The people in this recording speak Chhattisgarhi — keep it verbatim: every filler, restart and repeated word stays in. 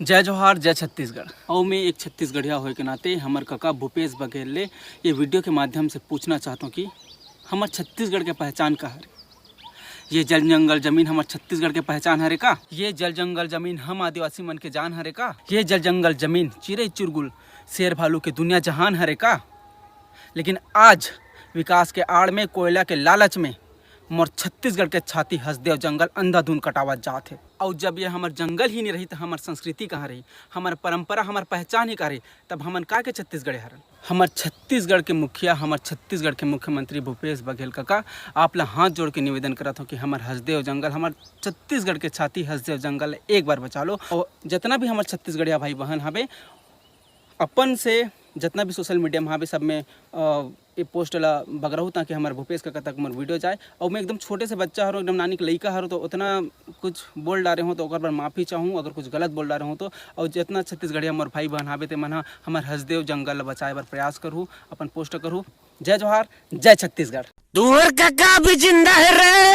जय जोहार, जय छत्तीसगढ़। अउ मैं एक छत्तीसगढ़िया होए के नाते हमर कका भूपेश बघेल ले ये वीडियो के माध्यम से पूछना चाहत हूँ कि हमर छत्तीसगढ़ के पहचान का हरे? ये जल जंगल जमीन हमर छत्तीसगढ़ के पहचान हरे का? ये जल जंगल जमीन हम आदिवासी मन के जान हरे का? ये जल जंगल जमीन चिरई चुरगुल शेर भालू के दुनिया जहान हरे का? लेकिन आज विकास के आड़ में, कोयला के लालच में मोर छत्तीसगढ़ के छाती हसदेव जंगल अंधाधुन कटावत जात हे। अउ जब ये हमर जंगल ही नहीं रही, तो हमर संस्कृति कहाँ रही, हमर परंपरा, हमर पहचान ही कहाँ रही? तब हमन का के छत्तीसगढ़े हरन? हमर छत्तीसगढ़ के मुखिया, हमर छत्तीसगढ़ के मुख्यमंत्री भूपेश बघेल कका, आप ला हाथ जोड़ के निवेदन करत हो कि हमर हसदेव जंगल, हमर छत्तीसगढ़ के छाती हसदेव जंगल एक बार बचा लो। और जितना भी हमर छत्तीसगढ़िया भाई बहन हवे, अपन से जितना भी सोशल मीडिया में हवे, सब में अ, ये पोस्ट ला बगरहू, ताकि हमर भूपेश कका तक मोर वीडियो जाए। और मैं एकदम छोटे से बच्चा हरो, एकदम नानी के लइका हरो, तो उतना कुछ बोल डारे हूँ तो ओकर बर माफ़ी चाहूँ, अगर कुछ गलत बोल डारे हूँ तो। और जितना छत्तीसगढ़िया मोर भाई बहन हावे, ते मन ह हमर हसदेव जंगल ला बचाए बर प्रयास करहू, अपन पोस्ट करहू। जय जोहार, जय छत्तीसगढ़। तुहर कका भी जिंदा है रे।